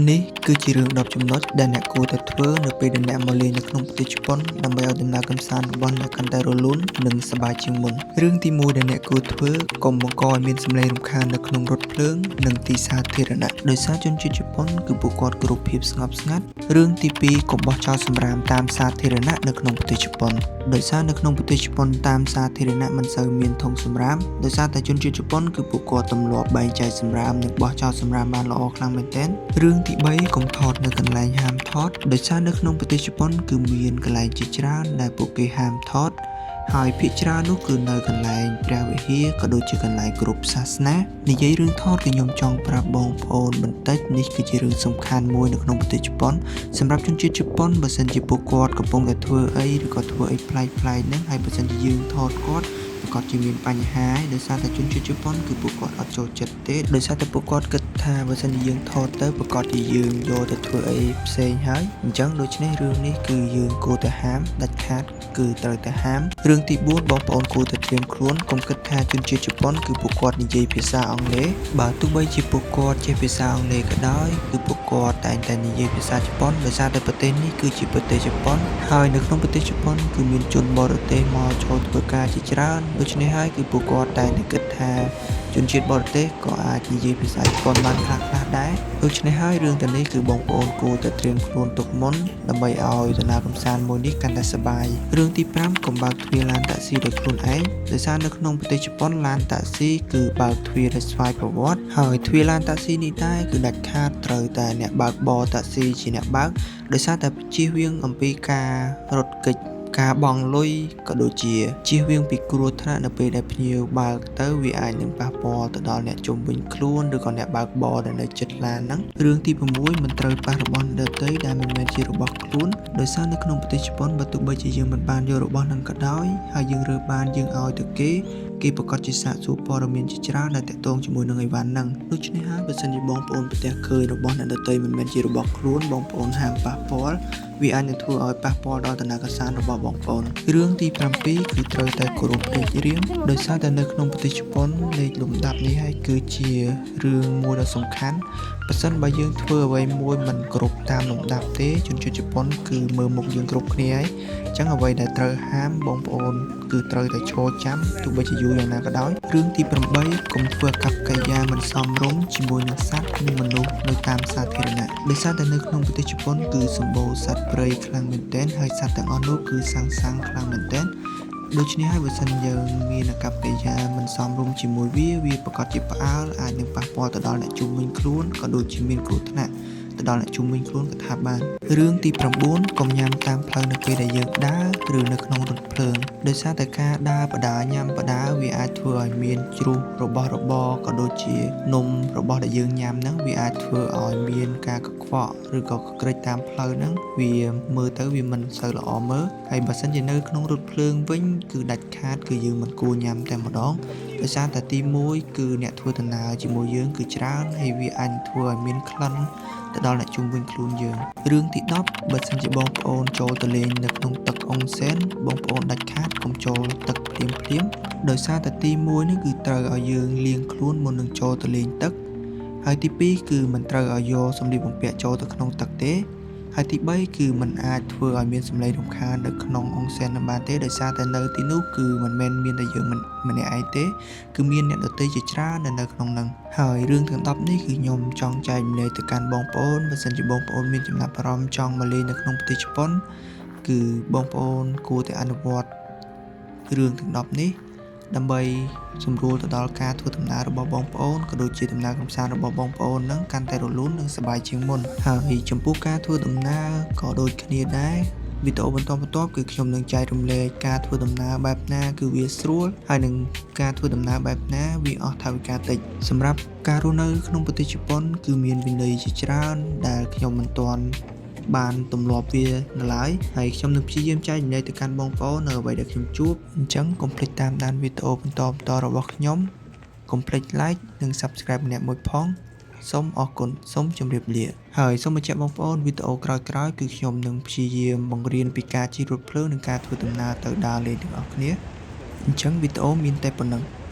នេះគឺជារឿង10ចំណុចដែលអ្នកគួរតែធ្វើនៅពេលដែលអ្នកមកលេងនៅក្នុងប្រទេសជប៉ុនដើម្បីឲ្យដំណើរកម្សាន្តរបស់អ្នកកាន់តែរលូននិងសប្បាយជាងមុនរឿងទី1ដែលអ្នកគួរធ្វើកុំបង្កឲ្យមានសំឡេងរំខាននៅក្នុងរថភ្លើងនិងទីសាធារណៈដោយសារជនជាតិជប៉ុនគឺពួកគាត់គោរពភាពស្ងប់ស្ងាត់រឿងទី2កុំបោះចោលសំរាមតាមសាធារណៈនៅក្នុងប្រទេសជប៉ុនដោយសារនៅក្នុងប្រទេសជប៉ុនតាមសាធារណៈមិនសូវមានធុងសំរាមដោយសារតែជនជាតិជប៉ុនគឺពួកគាត់ទម្លាប់បែងចែកសំរាមនិងបោះចោលសំរាមបានល្អខ្លាំងមែនទែនរឿងទី3កុំថតនៅកន្លែងហាមថតដោយសារនៅក្នុងប្រទេសជប៉ុនគឺមានកន្លែងជាច្រើនដែលពួកគេហាមថតហើយភាគច្រើននោះគឺនៅកន្លែងព្រះវិហារក៏ដូចជាកន្លែងគ្រប់សាសនានិយាយរឿងថតគឺខ្ញុំចង់ប្រាប់បងប្អូនបន្តិចនេះគឺជារឿងសំខាន់មួយនៅក្នុងប្រទេសជប៉ុនសម្រាប់ជនជាតិជប៉ុនបើសិនជាពួកគាត់កំពុងតែធ្វើអីឬក៏ធ្វើអីប្លែកៗហ្នឹងហើយបើសិនជាយើងថតគាត់ប្រាកដជាមានបញ្ហាហើយដោយសារតែជនជាតិជប៉ុនគឺពួកគាត់អត់ចូលចិត្តទេដោយសារតែពួកគាត់គិតថាបើសិនជាយើងថតទៅប្រាកដជាយើងយកទៅធ្វើអីផ្សេងហើយអញ្ចឹងដូច្នេះរឿងនេះគឺយើងគួរតែហាមដាច់ខាតគឺត្រូវតែហាមរឿងទី4បងប្អូនគួរតែត្រៀមខ្លួនកុំគិតថាជនជាតិជប៉ុនគឺពួកគាត់និយាយភាសាអង់គ្លេសបើទោះបីជាពួកគាត់ចេះភាសាអង់គ្លេសក៏ដោយគឺពួកគាត់តែងតែនិយាយភាសាជប៉ុនដោយសារតែប្រទេសនេះគឺជាប្រទេសជប៉ុនហើយនៅក្នុងប្រទេសជប៉ុនគឺមានជនបរទេសមកចូលធ្វើការជាច្រើនដូច្នេះហើយគឺពួកគាត់តែងតែគិតថាជនជាតិបរទេសក៏អាចនិយាយភាសាជប៉ុនបានខ្លះៗដែរដូច្នេះហើយរឿងទាំងនេះគឺបងប្អូនគួរតែត្រៀមខ្លួនទុកមុនដើម្បីឲ្យដំណើរកម្សាន្តមួយនេះកាន់តែសប្បាយរឿងទី5កុំបើកទ្វារឡានតាក់ស៊ីដោយខ្លួនឯងដោយសារនៅក្នុងប្រទេសជប៉ុនឡានតាក់ស៊ីគឺបើកទ្វារដោយស្វ័យប្រវត្តិហើយទ្វារឡានតាក់ស៊ីនេះដែរគឺដាច់ខាតត្រូវតែអ្នកបើកបរតាក់ស៊ីជាអ្នកបើកដោយសារតែជៀសវាងអំពីការរត់គេចការបង់លុយក៏ដូចជាជៀសវាងពីគ្រោះថ្នាក់នៅពេលដែលភ្ញៀវបើកទៅវាអាចនឹងប៉ះពាល់ទៅដល់អ្នកជុំវិញខ្លួនឬក៏អ្នកបើកបរដែលនៅជិតឡានហ្នឹងរឿងទី6មិនត្រូវប៉ះរបស់អ្នកដទៃដែលមិនមែនជារបស់ខ្លួនដោយសារនៅក្នុងប្រទេសជប៉ុនបើទោះបីជាយើងមិនបានយករបស់ហ្នឹងក៏ដោយហើយយើងរើបានយើងឲ្យទៅគេគេប្រាកដជាសាកសួរព័ត៌មានជាច្រើនដែលទាក់ទងជាមួយនឹងអីវ៉ាន់ហ្នឹងដូច្នេះហើយបើសិនជាបងប្អូនប្រទះឃើញរបស់អ្នកដទៃមិនមែនជារបស់ខ្លួនបងប្អូនហាមប៉ះពាល់វាអាចនឹងធ្វើឲ្យប៉ះពាល់ដល់ដំណើរកម្សាន្តរបស់បងប្អូនរឿងទី7គឺត្រូវតែគោរពលេខរៀងដោយសារតែនៅក្នុងប្រទេសជប៉ុនលេខលំដាប់នេះហើយគឺជារឿងមួយដ៏សំខាន់បើសិនបើយើងធ្វើអ្វីមួយមិនគោរពតាមលំដាប់ទេជនជាតិជប៉ុនគឺមើលមុខយើងគ្រប់គ្នាហើយអញ្ចឹងអ្វីដែលត្រូវហាមបងប្អូនគឺត្រូវតែឈរចាំទោះបីជាយូរយ៉ាងណាក៏ដោយរឿងទី8កុំធ្វើអាកប្បកិរិយាមិនសមរម្យជាមួយនឹងសត្វនិងមនុស្សនៅតាមសាធារណៈដោយសារតែនៅក្នុងប្រទេសជប៉ុនគឺសម្បូរសត្វព្រៃខ្លាំងមែនទែនហើយសត្វទាំងអស់នោះគឺសាំងសាំងខ្លាំងមែនទែនដូច្នេះហើយបើសិនយើងមានអាកប្បកិរិយាមិនសមរម្យជាមួយវាវាប្រាកដជាផ្អើលអាចនឹងប៉ះពាល់ទៅដល់អ្នកជុំវិញខ្លួនក៏ដូចជាមានគ្រោះថ្នាក់ទៅដល់អ្នកជុំវិញខ្លួនក៏ថាបានរឿងទី9កុំញ៉ាំតាមផ្លូវនៅពេលដែលយើងដើរឬនៅក្នុងរថភ្លើងដោយសារតែការដើរបដាញ៉ាំបដាវាអាចធ្វើឲ្យមានជ្រុះរបស់របរក៏ដូចជានំរបស់ដែលយើងញ៉ាំហ្នឹងវាអាចធ្វើឲ្យមានការកខ្វក់ឬក៏ក្រិចតាមផ្លូវហ្នឹងវាមើលទៅវាមិនសូវល្អមើលហើយបើសិនជានៅក្នុងរថភ្លើងវិញគឺដាច់ខាតគឺយើងមិនគួរញ៉ាំតែម្ដងដោយសារតែទី1គឺអ្នកធ្វើដំណើរជាមួយយើងគឺច្រើនហើយវាអាចធ្វើឲ្យមានក្លិនទៅដល់អ្នកជុំវិញខ្លួនយើងរឿងទី10បើសិនជាបងប្អូនចូលទៅលេងនៅក្នុងទឹកអុងសែនបងប្អូនដាច់ខាតកុំចូលទឹកភ្លាមភ្លាមដោយសារតែទី1នេះគឺត្រូវឲ្យយើងលាងខ្លួនមុននឹងចូលទៅលេងទឹកហើយទី2គឺមិនត្រូវឲ្យយកសម្លៀកបំពាក់ចូលទៅក្នុងទឹកទេហើយទី3គឺมันអាចធ្វើឲ្យមានសម្លេងរំខាននៅក្នុងអុងសែននឹងបានទេដោយសារតែនៅទីនោះគឺមិនមែនមានតែយើងម្នាក់ឯងទេគឺមានអ្នកដទៃជាច្រើននៅក្នុងហ្នឹងហើយរឿងទាំង10នេះគឺខ្ញុំចង់ចែករំលែកទៅកាន់បងប្អូនបើសិនជាបងប្អូនមានចំណាប់អារម្មណ៍ចង់មកលេងនៅក្នុងប្រទេសជប៉ុនគឺបងប្អូនគួរតែអនុវត្តរឿងទាំង10នេះដើម្បីសម្រួលទៅដល់ការធ្វើដំណើររបស់បងប្អូនក៏ដូចជាដំណើរកម្សាន្តរបស់បងប្អូននឹងកាន់តែរលូននិងសប្បាយជាងមុនហើយចំពោះការធ្វើដំណើរក៏ដូចគ្នាដែរវីដេអូបន្តបន្ទាប់គឺខ្ញុំនឹងចែករំលែកការធ្វើដំណើរបែបណាគឺវាស្រួលហើយនឹងការធ្វើដំណើរបែបណាវាអស់ថវិកាតិចសម្រាប់ការរស់នៅក្នុងប្រទេសជប៉ុនគឺមានវិន័យជាច្រើនដែលខ្ញុំមិនទាន់បានទម្លាប់វានៅឡើយហើយខ្ញុំនឹងព្យាយាមចែករំលែកទៅកាន់បងប្អូននៅអ្វីដែលខ្ញុំជួបអញ្ចឹងកុំភ្លេចតាមដានវីដេអូបន្តបន្តរបស់ខ្ញុំកុំភ្លេច like និង Subscribe ម្នាក់មួយផងសូមអរគុណសូមជម្រាបលាហើយសូមបញ្ជាក់បងប្អូនវីដេអូក្រោយៗគឺខ្ញុំនឹងព្យាយាមបង្រៀនពីការជិះរថភ្លើងនិងការធ្វើដំណើរទៅដើរលេងទាំងអស់គ្នាអញ្ចឹងវីដេអូមានតែប៉ុណ្ណឹង។